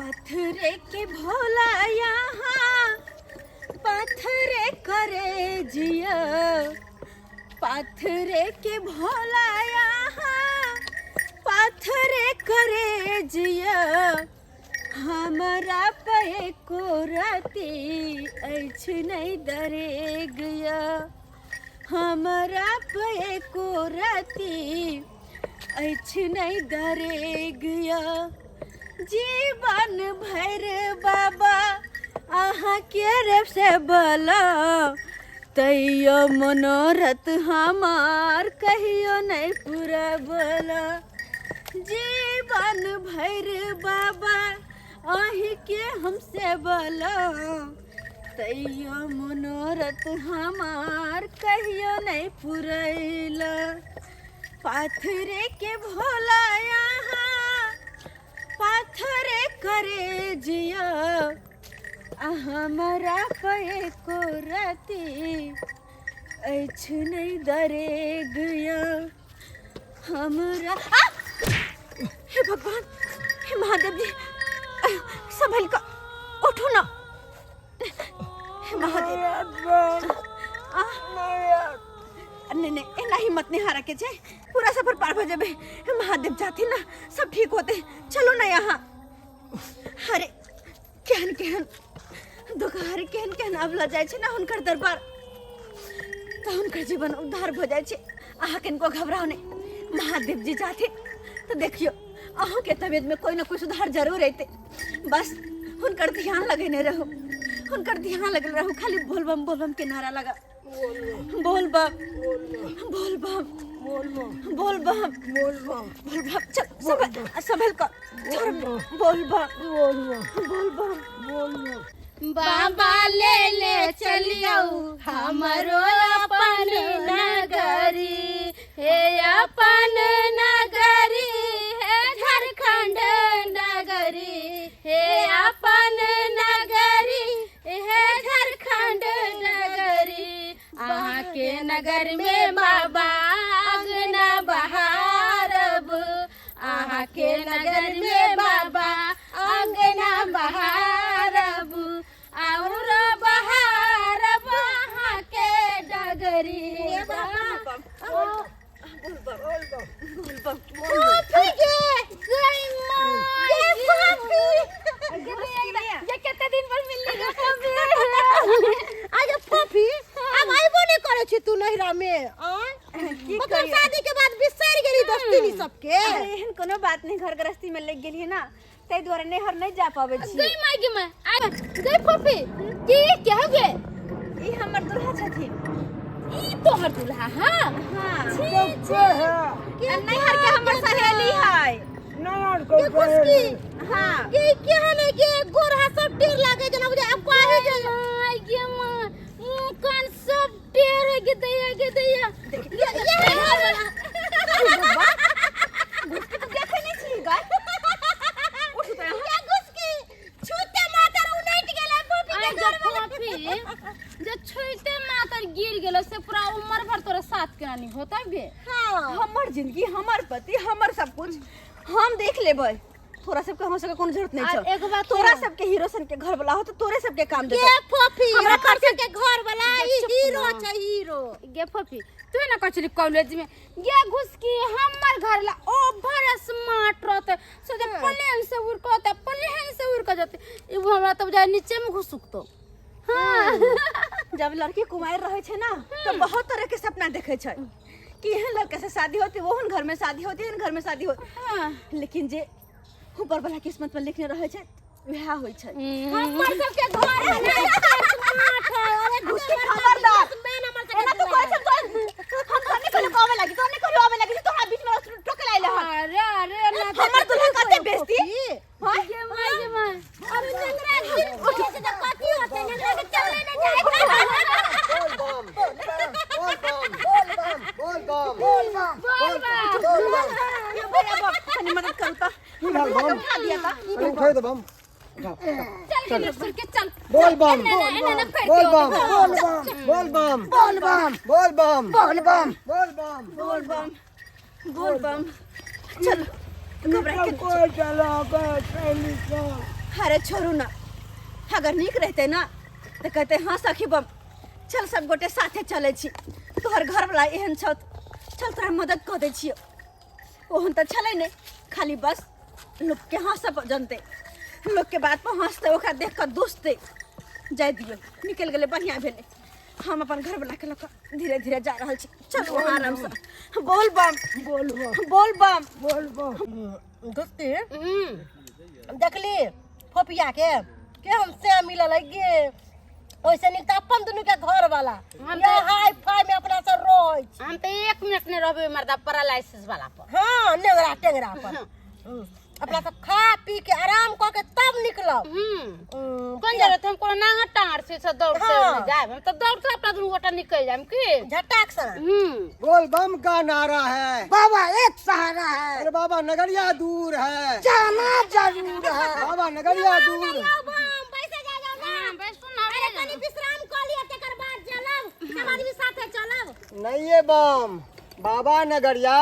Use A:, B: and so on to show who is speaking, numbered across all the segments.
A: पाथरे के भोला यहाँ पाथरे करे जिया, पाथरे के भोला यहाँ पाथरे करे जिया। हमरा पे को रति अछि नहीं दरे गया, हमरा पे को रति अछि नहीं दरे गया। जीवन भर बाबा अहाँ के रे से बला, तैयो मनोरथ हमार कहियो नहीं पूरा बोला। जीवन भर बाबा अहीं के हमसे बोला, तैयो मनोरथ हमार कहियो नहीं पुरैला। पाथरे के भोला यहाँ पाथरे करे जिया, हमरा पे को रति अछि नहीं दरे गया। हमरा आ! हे भगवान, हे महादेव जी, संभल कर उठो ना। हे महादेव, आ! नहीं नहीं, एना हिम्मत नहीं हारा के छै, पूरा सफर पार भ जेबे। हे महादेव जाते ना सब ठीक होते। चलो ना यहाँ। अरे केहन केहन दुख हरे केहन केहन अबला जाइ छै ना हुनकर दरबार, तऽ हुनकर जीवन उद्धार भऽ जाइ छै। अहाँ किनको घबराउ नहि, महादेव जी जाथिन तऽ देखियौ अहूँके तबियतमे कोइ ने कोइ सुधार जरूर अयतै। बस हुनकर ध्यान लगेने रहू, हुनकर ध्यान लगल रहू, खाली बोलबम बोलबम के नारा लगा, बोल बम बोल बम बोल बम बोल बम। चल संभल संभल कर, छोड़, बोल बम बोल बम बोल बम।
B: बाबा ले ले चलियौ हमरो अपन नगरी, हे अपन नगरी, हे झारखंड नगरी, हे अपन नगरी, हे झारखंड नगरी। अहाँ के नगर में बाबा अगना बहारब, अहाँ के नगर में बाबा अंगना बहारब, और बहारब अहाँ के डगरी।
A: फूफी गे
B: गई माँ,
A: गे फूफी,
B: ये कितने दिन पर मिलली गे फूफी।
C: आगे फूफी, अब आइबो नहीं करे छी तू नहिरा में? आय
A: की
C: मतलब
A: करियै?
C: शादी के बाद बिसरि गेली दोस्ती सबके?
A: अरे एहन कोनो बात नहीं, घर गृहस्थी में लग गेलियै ना, ताहि दुआरे नैहर नहीं जा पाबै छी।
B: गई माँ गे माँ, आ गई फूफी। की क्या हो गए?
A: ई हमर दूल्हा छथिन।
B: ई तोहर दूल्हा? हाँ
A: हाँ।
B: छी छी।
A: आ नैहर के हमर सहेली है।
C: के खुशकी?
A: हाँ।
C: के केहन है के गोरहा सब टेर लागे जना बुझे अब काहे जे।
B: माय गे माँ, मुँह कान सब टेढ़ है गे दैया गे दैया।
C: ये
A: घुसकी तो देखे नहीं छी गाय। उठ तो यहाँ।
C: ये घुसकी छूते मातर उनट गेलै फूफी
B: आइ
C: के
B: जो
C: घर में।
B: फूफी जो छुइते मातर गिर गेलो से पूरा उम्र भर तोरा साथ के नहीं होता बे।
C: हाँ।
A: हमर जिंदगी, हमर पति, हमर सब कुछ हम देख लेबै। तोरा सबके हमर सबके कोनो जरूरत नहीं
B: आर
A: छौ।
B: एगो बात
A: तोरा
B: और।
A: सबके हीरो सन के घर वाला हो तो तोरे सबके काम
C: के
A: देतौ।
C: फूफी,
A: हमरा
C: हमरा सबके घर वाला ई
B: चुप
C: हीरो
B: ना।
C: छै हीरो।
B: गे फूफी, तू ना कहछली कॉलेज में गे घुसकी हमर घर ला ओवर स्मार्ट रहते, सोचे प्लेन से उड़ के होते, प्लेन से उड़ के जाते, ई हमरा तो बुझाय नीचे में घुसकतो। हाँ।
A: जब लड़की कुमार रहे छै ना तो बहुत तरह के सपना देखे छै कि एहन लड़का से शादी होती, ओहन घर में शादी होती, एहन घर में शादी होती।
B: हाँ।
A: लेकिन जे ऊपर वाला किस्मत में लिखने रहे छै वएह होइ छै।
C: हमर सबके घर वाला स्मार्ट है। अरे
A: घुसकी खबरदार।
C: मैन हमर सबके
A: एना तू कहै छै तो हम तोने कहलो आवे लागी, तोने कहलो आवे लागी, तोरा बीच में टोके लाइले हन।
B: अरे अरे ना तो
A: हमर दुल्हा कते बेइज्जती। हाँ?
B: गे माय गे माय।
C: अरे नंगरा गिर उठे से तो कथी होते, नंगरा के चले न जाए।
D: बोल बम बोल बम बोल बम बोल बम बोल बम
B: बोल बम।
D: बोल बम।
A: ये भैया बाप तनी मदद करू त।
D: की भेल बम?
A: उठा दिया त।
D: अरे उठाइ दे बम, उठाओ।
B: चल गे चल के चल।
D: बोल बम
B: एने ना एने ना करते
D: बोल
B: हो।
D: बम बोल बम बोल बम बोल बम बोल बम बोल बम
A: बोल बम बोल बम। चलो घबरा के। अरे छोड़ू ना, अगर नीक रहते ना तऽ कहते हाँ सखी बम चल सब गोटे साथे चलै छी, तोहर घरवला एहन छौ चल तोरा मदद कऽ दै छियौ। ओहन तऽ छलै नहि, खाली बस लोकके हँसब जनतै, लोकके बात पर हँसतै, ओकरा देख कऽ दुसतै। जाय दियौ, निकलि गेलै, बढ़िआँ भेलै। हम अपन घरवलाके लऽ कऽ धीरे धीरे जा रहल छी। चलू अहाँ आरामसँ। बोल बम
D: बोल बम
A: बोल बम
D: बोल बम।
C: दोस्ती देखली फोपिया के के हम से मिलल है गे, ओइसे नीक तऽ अपन दुनू के घर वाला
B: हम
C: या हाई फाई में अपना से रहै छी।
B: हम तऽ एक मिनट नहि रहबै मर्दा पैरालाइसिस वाला पर।
C: हाँ, नेंगरा टेंगरा पर। अपना सब खा पी के आराम कऽ के तब निकलब।
B: कोन जरूरत, हम कोनो नांगर टांगर से सब दौड़ से
C: हाँ।
B: जायब, हम तऽ दौड़ से अपना दुनू गोटा निकल जायब की
C: झटाक से।
D: बोल बम का नारा है,
E: बाबा एक सहारा है,
D: अरे बाबा नगरिया दूर है,
E: जाना जरूर है।
D: बाबा नगरिया दूर।
C: बैसे जा जाओ ना।
B: हाँ, बैसू ना।
C: अरे कनी विश्राम कऽ लिअ तकर बाद चलब, सब आदमी साथे चलब।
D: नहीं ये बम, बाबा नगरिया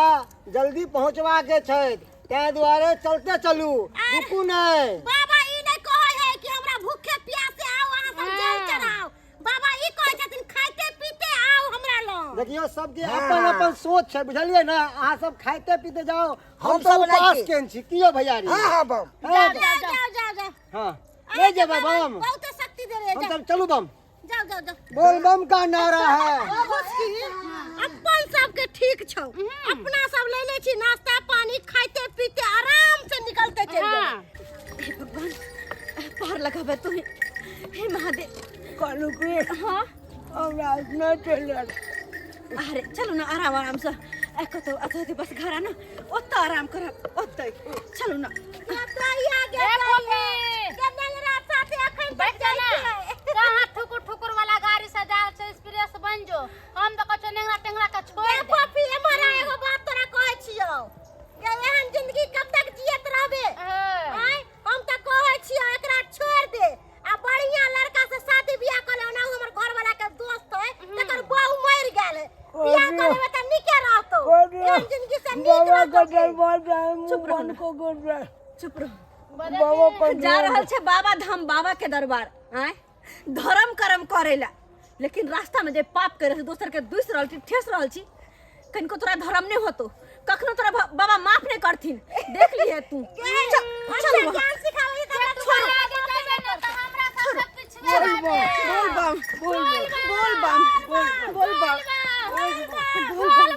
D: जल्दी पहुँचवा के छै, ताहि दुआरे चलते चलू, रुकू नहीं।
C: बाबा ई नहीं कहै है कि हमरा भूखे प्यासे आओ अहाँ सब जल चढ़ाओ, बाबा ई कहै छथिन खाइते पीते आओ हमरा लग।
D: देखियौ सबके अपन अपन सोच छै, बुझलियै ना? अहाँ सब खाइते पीते जाओ, हम
E: हम
D: सब
E: सब
D: उपास
E: नहि।
D: केने छी। कियो भैयारी?
E: हाँ हाँ बम।
D: हाँ,
C: जाओ जाओ जाओ जाओ।
D: हाँ नहीं जेबै बम,
C: बहुत शक्ति दे रहे।
D: हम सब चलू बम।
C: जाओ जाओ जाओ।
D: बोल बम का नारा है।
C: अपन सबके ठीक छौ, अपना सब ले ले छी नाश्ता पानी, खाइते पीते आराम से निकलते चल जाओ।
B: हाँ।
A: हे भगवान पार लगाबे तू ही, हे महादेव।
E: कहलू कि
A: हाँ
E: हमरा इतना चल।
A: अरे चलू ना आराम आराम से, ए कतौ अतः के बस घर आना, ओतऽ आराम करब, ओतऽ चलू ना।
B: ए फोफी बैठ जा ना, कहाँ ठुकुर ठुकुर वाला गाड़ी से जा छै, एक्सप्रेस बन जो। हम तऽ कहै छियौ नेंगरा टेंगरा के छोड़
C: ए
B: दे।
C: फोफी एम्हर आ, एगो बात तोरा कहै छियौ, ये एहन जिंदगी कब तक जियत रहबे?
B: हाँ।
C: आँय, हम तऽ कहै छियौ एकरा छोड़ दे आ बढ़िया लड़का से शादी बियाह कर ले। ओना हमर घर वाला के दोस्त है, तकर बहू मरि गेल है, बियाह कर लेबे तऽ नीके रहतौ, एहन जिंदगी से नीक
E: बाबा
C: रहतौ।
E: के दरबार जाए, मुंह
A: चुप रहो
E: बंद
A: ना।
E: को गिर जाए।
A: चुप रहो।
E: बाबा पर
A: जा रहल छै बाबा धाम, बाबा के दरबार, आँय धर्म कर्म करेला, लेकिन रास्ता में जे पाप करे रहल, दोसर के दूसि रहल छी, ठेस रहल छी, कनिको तोरा धर्म नहीं होतो, कखनो तोरा बाबा माफ नहीं करथिन, देख लिए तू। चल चल वहाँ।
C: ज्ञान सिखाबै तऽ हमरा
B: तू आगे जेबे ना तऽ हमरा सबसे पिछुए रहबे।
A: बोल बम बोल बम बोल बम
B: बोल बम बोल बम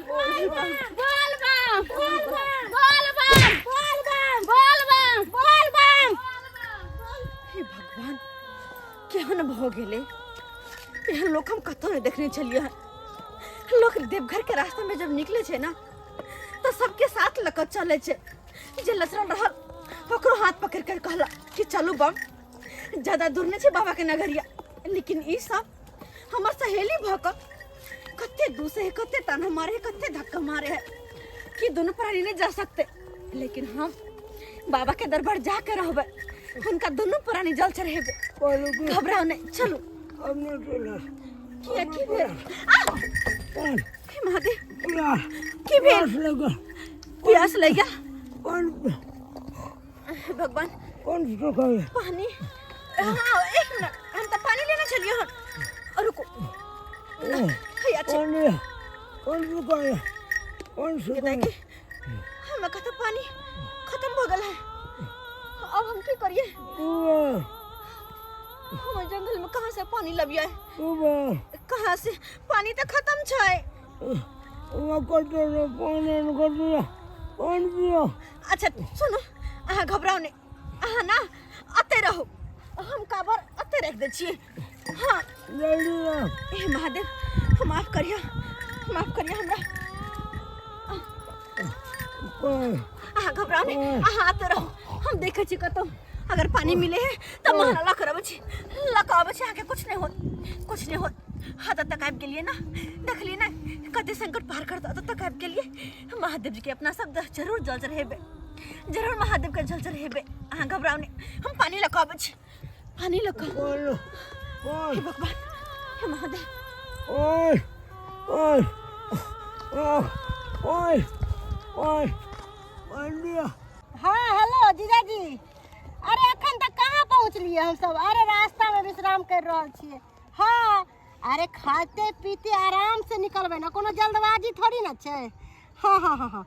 B: बोल बम बोल बम बोल बम बोल बम बोल बम।
A: हे भगवान केहन भऽ गेलै, एहन लोक हम कतौ नहि देखने छलियै हन। लोक देवघर के रास्ता में जब निकले छै ना तऽ सबके साथ लऽ कऽ चलै छै, जे लचरल रहल ओकरो हाथ पकड़ के कहला कि चलू बम, ज्यादा दूर नहि छै बाबा के नगरिया। लेकिन ई सब हमर सहेली भऽ कऽ कते दूसे है, कते ताना मारे है, कते धक्का मारे है कि दोनों प्राणी नहीं जा सकते, लेकिन हम बाबा के दरबार जाके रहबै, हुनका दोनों प्राणी जल चढ़ेबै।
E: कहलू कि
A: घबराओ नहीं, चलू।
E: हम नहीं चलत।
A: किया की भेल? आ! हे महादेव
E: प्यास
A: की भेल?
E: प्यास लगा।
A: प्यास लग गया?
E: कौन
A: हे भगवान
E: कौन सुखावे?
A: पानी, हाँ एक मिनट, हम तो पानी लेने चलिए हन। और रुको, हे अच्छा।
E: कौन कौन सुखावे? कौन
A: के
E: सुखावे?
A: देखी हमरा कत पानी खत्म हो गल है, अब हम की करिए? हम जंगल में कहाँ से पानी लबिए, कहाँ से? पानी तो खत्म छै। अच्छा सुनो, अहाँ घबराओ नहीं, अहाँ ना अते रहो, हम काबर अते रख दे छियै। हाँ हे महादेव माफ करिया, माफ करिया हमरा। अहाँ घबराओ नहीं, अहाँ आते रहो, हम देखै छी कतौ अगर पानी मिले है तऽ महला लऽ कऽ अबै छी, लऽ कऽ अबै छी, अहाँके कुछ नहीं होत, कुछ नहीं होत। हाँ तब तक आबि गेलियै ना, देखलियै ना कते संकट पार कर तब तक आबि गेलियै। महादेव जी के अपना सब जरूर जल चढ़ेबै, जरूर महादेव के जल चढ़ेबै। अहाँ घबराउ नहीं, हम पानी लऽ कऽ अबै छी, पानी लऽ कऽ। हे भगवान, हे महादेव।
E: ओए ओए ओए ओए।
C: हाँ हेलो जीजाजी, अरे अखन तक गेलियै हमसब। अरे रास्तामे विश्राम करि रहल छियै। हँ, अरे खाते पीते आराम से निकलबै ने, कोनो जल्दबाजी थोड़ी ने छै। हँ हँ हँ हँ,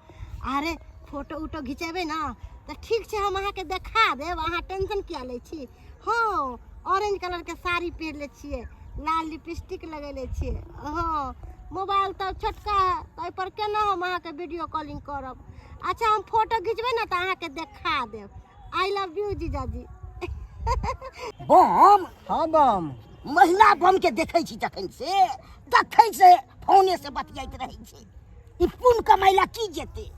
C: अरे फोटो उटो घिचेबै ने तऽ ठीक छै, हम अहाँके देखा देब, अहाँ टेंशन किया लै छी। हँ, ऑरेंज कलरके साड़ी पहिरले छियै, लाल लिपस्टिक लगेले छियै। हँ, मोबाइल तऽ छोटका है, ताहिपर केना हम अहाँके वीडियो कॉलिंग करब? अच्छा, हम फोटो घिचबै ने तऽ अहाँके देखा देब। I love you जीजाजी।
F: बम।
D: हाँ बम।
F: महिला बम के देखै छी तखन से तखन से फोने से बतियाइत रहै छै। ई पुण्य कमाइ ला की जेतै?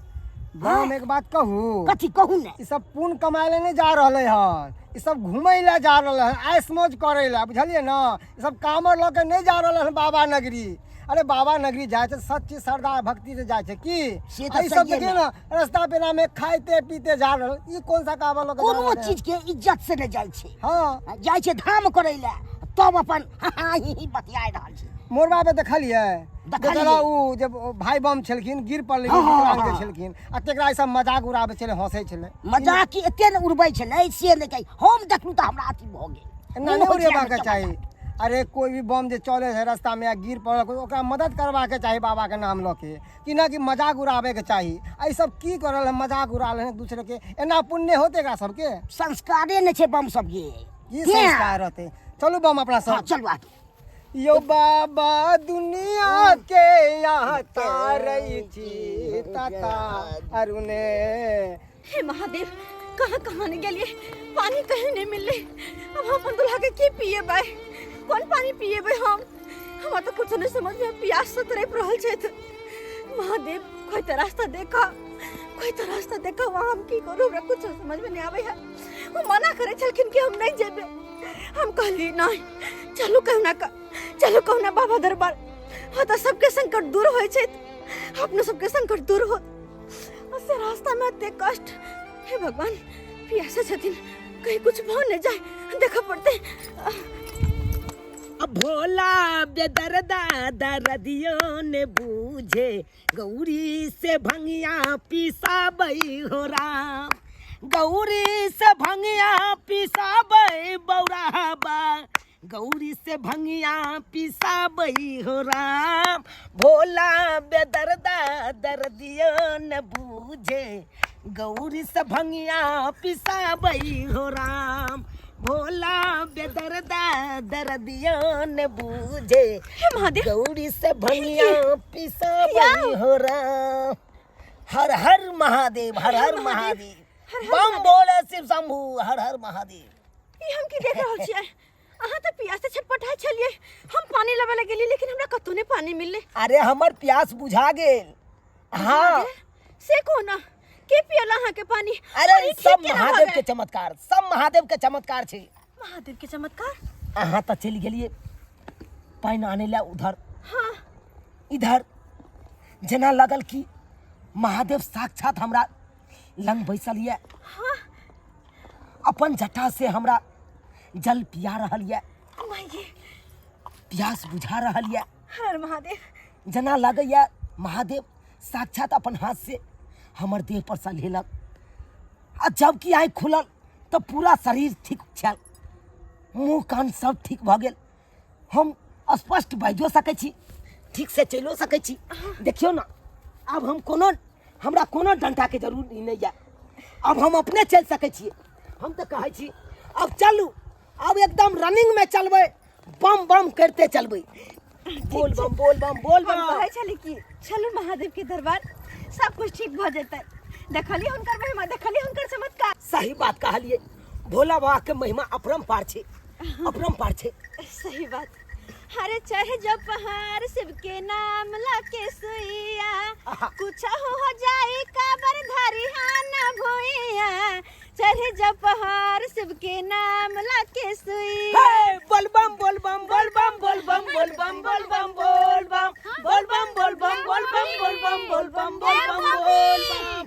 D: बम, एक बात कहू?
F: कथी कहू ने।
D: ई सब पुण्य कमाइ लए नहि जा रहलै हन, ई सब घूमै लए जा रहलै हन, ऐश मौज करै लए, बुझलियै ने? ई सब कामर लऽ के नहि जा रहलै हन बाबा नगरी। अरे बाबा नगरी जाइ छै सच्ची श्रद्धा भक्ति से जाइ छै की?
F: से तऽ
D: ई सब
F: सहिए
D: देखियौ ने, रास्ता पेरा में खाइते पीते जा रहल, ई कौन सा कामर लऽ के जा
F: कोनो
D: रहलै हन?
F: चीज के इज्जत से नहि जाइ छै।
D: हाँ,
F: जाइ छै धाम करै लए, तब अपन हा ही ही बतियाइ रहल छै।
D: मोरबा पे देखलियै?
F: देखलियै।
D: बेचारा उ जब भाई बम छलखिन, गिर पड़लै,
F: हाँ, हाँ,
D: विकलांग जे
F: हाँ।
D: छलखिन, आ तेकरा ई सब मजाक उड़ाबै छलै, हंसै छलै।
F: मजाक की एते ने उड़बै छलै से नहि कही, हम देखलहुँ तऽ हमरा अथी भऽ गेल।
D: एना
F: मोन
D: नहि
F: होइ छलै
D: उड़ेबाक
F: हमर।
D: चाही। अरे कोई भी बम जे चले छै रास्ता में आ गिर पड़ल, कोई ओकरा मदद करबाक चाही बाबा के नाम लऽ के, कि ना कि मजाक उड़ाबे के चाही। आ ई सब की कर रहल है, मजाक उड़ा रहल है एक दूसरे के, एना पुण्य होते एकरा सबके?
F: संस्कारे नहि छै बम सबके।
D: की संस्कार रहते? चलू बम अपना सब।
F: हाँ, चलू आगे।
D: यो बाबा दुनिया के यहाँ तारै छी ताता अरुणे।
A: हे महादेव, कहाँ कहाँ नहीं गेलिए, पानी कहीं नहीं मिलले। अब हम अपन दुल्हा के की पिएबै, कोन पानी पिएबै हम? हमरा तो कुछ नहीं समझ में, प्यास से तड़प रहल छथि। महादेव, कोई तो रास्ता देखा, कोई तो रास्ता देखा। वहाँ हम की करू, हमरा कुछ समझ में नहीं आवे है। वो मना करे छलखिन कि हम नहीं जेबे, हम कहली नहीं, चलू कहुना का, चलू कहुना बाबा दरबार। हाँ तो सबके संकट दूर होइ छै, अपनो सबके संकट दूर हो। से रास्ता में एते कष्ट, हे भगवान, प्यासा छथिन, कहीं कुछ भऽ नहीं जाए, देखऽ पड़ते।
F: अब भोला बेदर्दा दर्दियों ने बूझे, गौरी से भंगिया पिसाबई हो राम, गौरी से भंगिया पिसाबई बौराबा, गौरी से भंगिया पिसाबई हो राम, भोला बेदर्दा दर्दियों ने बूझे, गौरी से भंगिया पिसाबई हो राम, भोला बेदर्दा दर्दियों ने बूझे,
A: हे महादेव,
F: गौरी से भंगिया पिसाबई हो राम। हर हर महादेव, हर हर महादेव, बम बोले शिव शंभू, हर हर महादेव।
A: ई हम की देख रहल छियै? अहाँ तऽ प्यास से छटपटाइ छलियै, हम पानी लेबे लए गेलियै, लेकिन हमरा कतौ नहि पानी मिललै।
F: अरे हमर प्यास बुझा गेल। हाँ,
A: से कोना के पियला अहाँके पानी?
F: अरे
A: और ई
F: ई
A: ठीक
F: सब
A: केना भऽ
F: महादेव के
A: गेल?
F: चमत्कार, सब महादेव के चमत्कार छै।
A: महादेव के चमत्कार?
F: अहाँ तऽ चलि गेलियै पानि आनै लए उधर।
A: हाँ।
F: इधर जेना लगल कि महादेव साक्षात हमरा लंग बैसल यऽ।
A: हाँ।
F: अपन जटा से हमरा जल पिया रहल यऽ।
A: माइये।
F: प्यास बुझा रहल यऽ।
A: हर महादेव।
F: जेना लगैया महादेव साक्षात अपन हाथ से हमर देह पर सल्हेलक, आ जबकि आँखि खुलल तऽ पूरा शरीर ठीक छल, मुँह कान सब ठीक भऽ गेल। हम स्पष्ट बाजियो सकै छी, ठीक से चलियो सकै छी। देखियौ ने, आब हम कोनो, हमरा कोनो डंटाके जरूरी नहि यऽ, आब हम अपने चलि सकै छियै। हम तऽ कहै छी आब चलू, आब एकदम रनिंगमे चलबै, बम बम करिते चलबै, बोल बम बोल बम बोल
A: हम
F: बम।
A: कहै छली कि चलू महादेव के दरबार, सब कुछ ठीक भऽ जेतै। देखलियै हुनकर महिमा, देखलियै हुनकर चमत्कार।
F: सही बात कहलियै, भोला बाबा के महिमा अपरम्पार छै, अपरम्पार छै।
A: सही बात। हरे चढ़ जो पहाड़ शिव के नाम लाके सुइया, कुछ हो जाए काबर धरी ना भुइया, चढ़ जो पहाड़ शिव के नाम लाके सुइया।
F: हे, बोल बम बोल बम बोल बम बोल बम बोल बम बोल बम बोल बम बोल बम बोल बम बोल बम बोल बम बोल बम बोल बम बोल बम।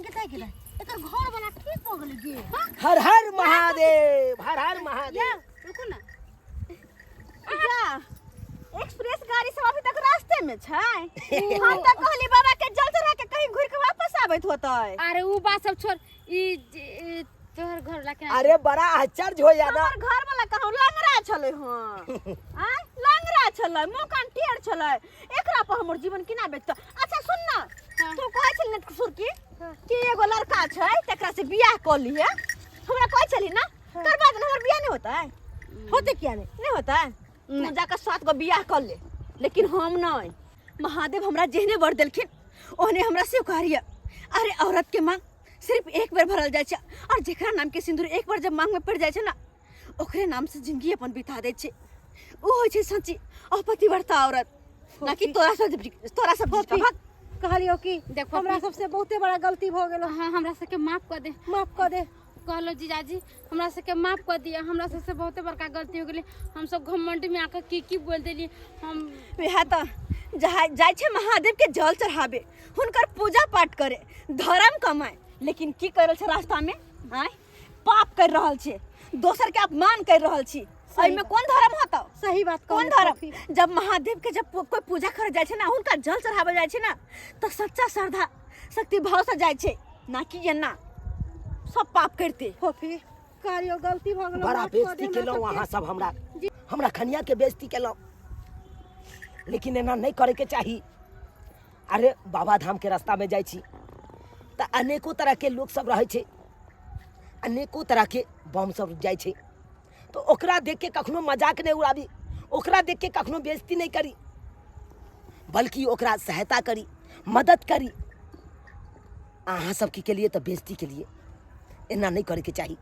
C: गेलै गेलै, एकर घर वाला ठीक भऽ गेलै गे।
F: हर हर महादेव, हर हर महादेव।
B: रुकू ना।
A: जा, एक्सप्रेस गाड़ी सब अभी तक रास्ते में छै। हम तऽ कहली बाबा के जल चढ़ा के कहीं घुर के वापस आबैत होतै।
B: अरे उ बात सब छोड़, ई तोहर घर ला के
F: अरे बड़ा आश्चर्य होइया ना।
A: हमर घर वाला कहूँ लंगड़ा छलै हँ, आँय लंगड़ा छलै, मुँह कान टेढ़ छलै, एकरा पर हमर जीवन केना बेचतै? अच्छा सुन ना, तू कहै छली ने सुरकी कि एगो लड़का छै तकरा से बियाह कऽ लिहे, हमरा कहै छली ना, करबा देने हमर बियाह नहि होतै?
C: होते किया नहि?
A: नहि होतै? तू जाकऽ 7 गो बियाह कऽ ले, लेकिन हम नहि। महादेव हमरा जेहने वर देलखिन ओहने हमरा स्वीकार्य। अरे औरत के मांग सिर्फ एक बेर भरल जाइ छै, और जेकरा नाम के सिंदूर एक बार जब मांग में पड़ जाइ छै ना, ओकरे नाम से जिंदगी अपन बिता दै छै। उ होइ छै सच्ची अपतिव्रता औरत, ना कि तोरा सब, तोरा सब
C: फोफी,
A: भाग।
C: कहलियो कि
B: देखो
C: हमरा सबसे बहुते बड़ा गलती भऽ गेलो।
B: हाँ, हमरा सबके माफ कर दे।
C: माफ कऽ दे।
B: कहलो जीजाजी हमरा सबके माफ कर दिया, हमरा सबसे बहुते बड़का गलती हो गेलै, हम सब घमंड में आके की की बोल देली हम।
A: वएह तऽ जहाँ जाइ छै महादेव के जल चढ़ाबे, हुनकर पूजा पाठ करे, धर्म कमाए, लेकिन की कर रहल छै रास्ता में? आँय पाप कर रहल छै, दोसर के अपमान कर रहल छी, एहिमे कोन धर्म होतौ?
C: सही बात
A: कोन
C: कहलियै
A: धर्म?
C: फोफी।
A: जब महादेव के जब कोई पूजा करे जाइ छै ना, हुनका जल चढ़ाबे जाइ छै ना, तऽ सच्चा श्रद्धा शक्ति भाव से जाइ छै, ना कि एना सब पाप करते।
C: फोफी कहलियो गलती भऽ गेलो,
F: बड़ा
C: माफ कऽ दे
F: बेइज्जती
C: हमरा
F: केलहुँ
C: सबके।
F: अहाँ सब, हमरा हमरा खनिया के बेइज्जती केलहुँ, लेकिन एना नहि करैके चाही। अरे बाबा धाम के रास्ता में जाइ छी तऽ अनेको तरह के लोक सब रहै छै, अनेको तरह के बम सब जाइ छै, तऽ ओकरा देख के कखनो मजाक नहि उड़ाबी, ओकरा देख के कखनो बेइज्जती नहि करी, बल्कि ओकरा सहायता करी, मदद करी। अहाँ सब की केलिए तऽ बेइज्जती केलिए, एना नहि करैके चाही।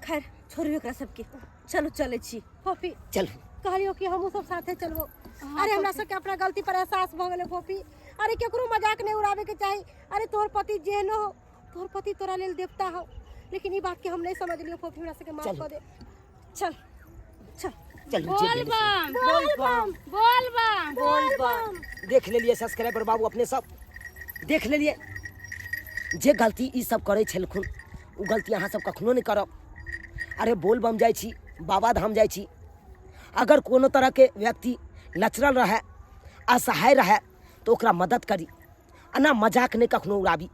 A: खैर छोड़ू एकरा सबके, चलू चलै छी।
C: फोफी
F: चलू।
C: कहलियो कि हमहूँ सब साथे चलबो। अरे हमरा सबके अपना गलती पर एहसास भऽ गेलै फोफी। अरे केकरो मजाक नहि उड़ाबे के चाही। अरे तोहर पति जेहनो हो, तोहर पति तोरा लेल देवता हो, लेकिन ई बात के हम नहीं समझलियो फोफी, हमरा सबके माफ
F: चलू।
C: कऽ दे।
A: चल चल
F: चलू, जे
B: बोल
F: भेल से।
B: बम
A: बोल बम
B: बोल बम
A: बोल बम।
F: देख लेलिए सब्सक्राइबर बाबू, अपने सब देख लेलिए जे गलती ई सब करै छलखुन ओ गलती अहाँ सब कखनो नहि करब। अरे बोल बम जाइ छी, बाबा धाम जाइ छी, अगर कोनो तरहके व्यक्ति लचरल रहै, असहाय रहै, तऽ ओकरा मदद करी, एना मजाक नहि कखनो उड़ाबी।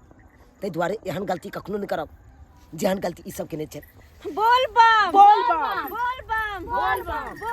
F: ताहि दुआरे एहन गलती कखनो नहि करब जेहन गलती ई सब केने छै।
A: बोल बम
F: बोल बम
A: बोल बम बोल बम बोल।